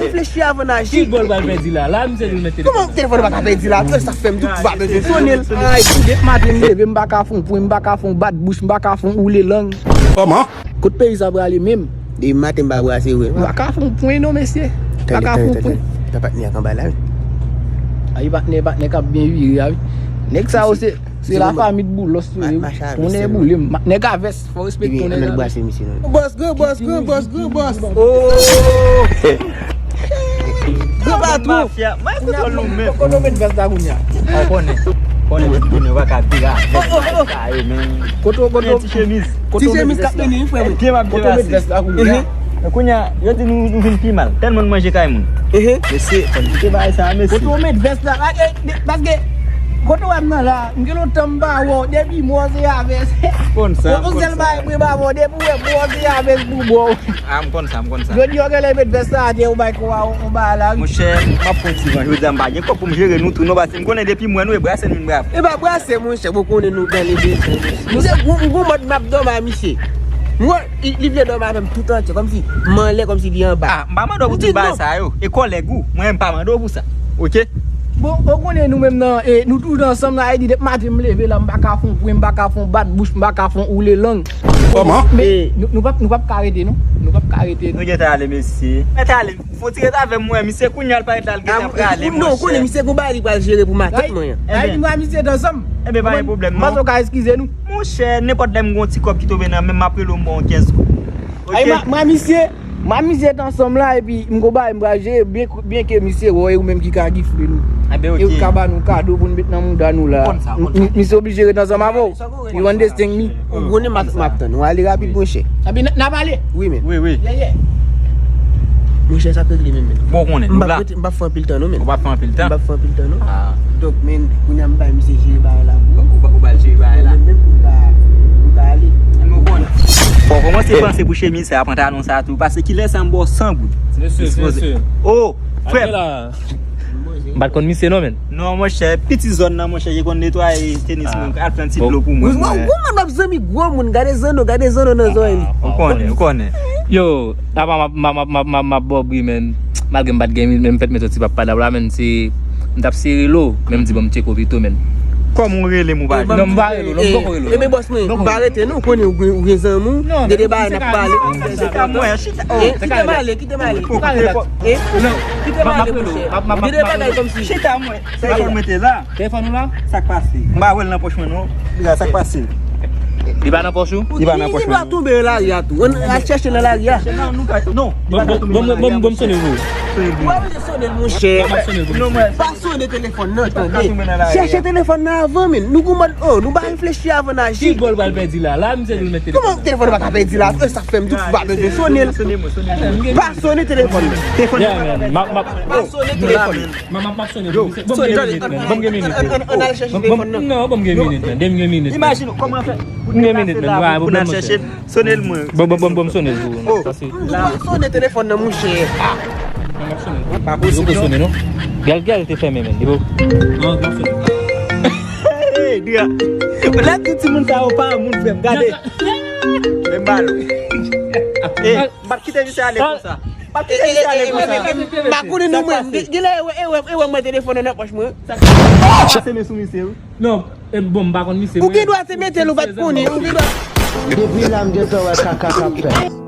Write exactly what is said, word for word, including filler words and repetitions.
Reflechi avan n aji. Ki bò l pral pèdi la? La, misye di l met telefòn. Kòman telefòn pa ka pèdi la? Sa fè m tout va bezwen sonnen l. Ay, depi maten m leve, m pa ka fè yon pwen, m pa ka fè yon bat bouch, m pa ka fè yon woule lang. Kòman? Kot peyi sa prale menm? Depi maten m pa brase vre. M pa ka fè yon pwen non, mesye. M pa ka fè yon pwen. Tan patnè ak anba la, wi. Ay, patnè, patnè k ap byen vire a, wi. Nèg sa yo se, se la fami de Boulos, wi. Tounen boule m. Nèg a vès, fò respekte yon nèg a vès. Bòs, gran bòs, gran bòs, gran bòs. Oh! Gran patwon. Mwen kote nou menm. Kote w met vès la kounye a? Ou konnen. Konnen tout moun yo pa ka vire a. Sa e men. Kote w, kote w? Ti chemiz. Ti chemiz k ap mennen wi, frè mwen. Byen m ap byen pase. Kote w met vès la kounye a? Men kounye a, yo di nou, nou vin pi mal. Tèlman n manje kay moun. Mesye, fò n kite bagay sa a, mesye. Kote w met vès la? Paske, paske, kote w ap nan la, m gen lontan m pa wè w, depi m wè w se avès. Konn sa, m konn sa. Yon sèl bagay mwen pa wè w, depi w wè m wè w se avès pou bò. A, m konn sa, m konn sa. Jodi a, w genlè met vès la atè, ou bay kò a yon bagay la, wi. Monchè, m ap pran ti van, jodi a m pa gen kòb pou m jere nou tou, non, paske m konnen depi m wè nou, e brase nou vin brase. E pa brase, monchè, bon, konnen nou gade bezwen. Misye, m gon mòd m ap dòmi a misye. M wè, li, li vle dòmi avè m tout antye, kòmsi m anlè, kòmsi li anba. A, m pa mande w pou tout bagay sa yo. E kòlèg ou, mwen, m pa mande w pou sa. Oke? Bon, ou konnen nou menm nan, e, nou toujou ansanm nan, e di depi maten m leve la, m pa ka fè yon pwen, m pa ka fè yon bat bouch, m pa ka fè yon woule lang. Kòman? Men, nou, nou p ap, nou p ap ka rete, non. Nou p ap ka rete, non. Nou gentan ale, mesye. Mèt ale. Fò w ti ret avè m, mwen. Misye kounye a l parèt la, l gentan prale, monchè. Non, ou konnen misye gon bagay li pral jere pou makèt mwen an. Ay, nou a misye t ansanm. Enben, pa gen pwoblèm, non. M panse w ka eskize nou. Monchè, nenpòt lè m gon ti kòb ki tonbe nan men m, m ap rele w, m ba w kèz goud. Ay, m a misye, m a misye t ansanm la, epi m gon bagay m pral jere, byen, byen ke misye wè, e ou menm ki ka gifle nou. Enben, oke. E ou ka ba nou kado pou n met nan mouda nou la. M konn sa, m konn sa. Misye oblije ret ansanm avè w. You understand me? Ou konnen m ap, m ap tann. Ou ale rapid, monchè. Sabi, n ap ale? Wi, men. Wi, wi. Yeah, yeah. Monchè, sa k regle menm, men. Bon, ou konnen, nou la. M p ap fè anpil tan, non, men. Ou p ap fè anpil tan? M p ap fè anpil tan, non. Ah. Donk, men, kounye a m bay misye jere bagay la pou ou. Ou ba, ou ba l jere bagay la. Mwen menm, m ka, m ka ale. Mwen konnen. Fò w kòmanse panse pou chemiz sa a, pantalon sa a tou. Paske kilè sa m ba w san goud. Mesye, mesye. Oh, frè m. M pa t konn misye non, men. Non, monchè, piti zòn nan, monchè, ki konn netwaye tenis mwen, al pran ti dlo pou mwen. Gwo moun, m ap zanmi gwo moun, gade zanno, gade zanno nan zòrèy li. Ou konnen, ou konnen. Yo, apa m ap, m ap, m ap, m ap, m ap, m ap ba w bri, men. Malgre m pa t gen minit, men m fèk met yon ti pap padap la, men se, m t ap sere lo, men m di bon m tcheke w pito, men. Kòman w rele m ou pa jwenn? Non, m pa rele w, non, m poko rele w. Ebyen, bòs mwen, m pa rete non, ou konnen ou gen, ou gen zanmi w, gen de bagay n ap pale. Chita mwen, chita. Kite m ale, kite m ale. Kite m ale, monchè. Gen de bagay kòmsi. Chita mwen. Telefòn mwen te la. Telefòn ou la? Sa k pase? M pa wè l nan pòch mwen non. Li la, sa k pase? Li pa nan pòch ou? Li pa nan pòch mwen. Li dwa tonbe nan lari a tou. Ann al chèche nan lari a. Non, li pa ka tonbe nan lari a. Bon, bon, bon, bon, m sonnen pou ou. Ou pa bezwen sonnen l, monchè. Pa sonnen telefòn nan, tande. Chèche telefòn nan avan, men. Nou gon mòd, oh, nou pa reflechi avan n aji. Ki bò l pral pèdi la? La, misye di l met telefòn. Kòman telefòn pa ka pèdi la? Sa fè m tout fwa bezwen sonnen l. Pa sonnen telefòn nan. Telefòn nan. Pa sonnen telefòn nan. M ap, m ap, m ap, m ap sonnen pou misye. Bon, m gen minit, men. Bon, m gen minit, men. Ann al chèche telefòn nan. Non, bon, m gen minit, men. Depi m gen minit, men. Imajine w, kòman fè pou n deplase la pou n al chèche l? Sonnen l mwen. Bon, bon, bon, bon, m sonnen l pou ou. Pase. M di w pa sonnen telefòn nan, monchè. Pa posib, non. Gèl, gèl te fèmen, men. Li bon. Non, m ap sonnen. Hey, Dra. Lè ti timoun sa yo pa moun, frè m. Gade. Men bal. Hey, m pa t kite misye ale konsa. Pa kite misye ale konsa. M pa konnen non mwen. Genlè e wè, e wè, e wè mwen telefòn nan nan pòch mwen. Sa k pase men sou misye wi. Non, e bon, m pa konn misye. Ou gen dwa te mete l, ou pa t konnen. Ou gen dwa. Depi la m gentan wè kaka k ap fèt.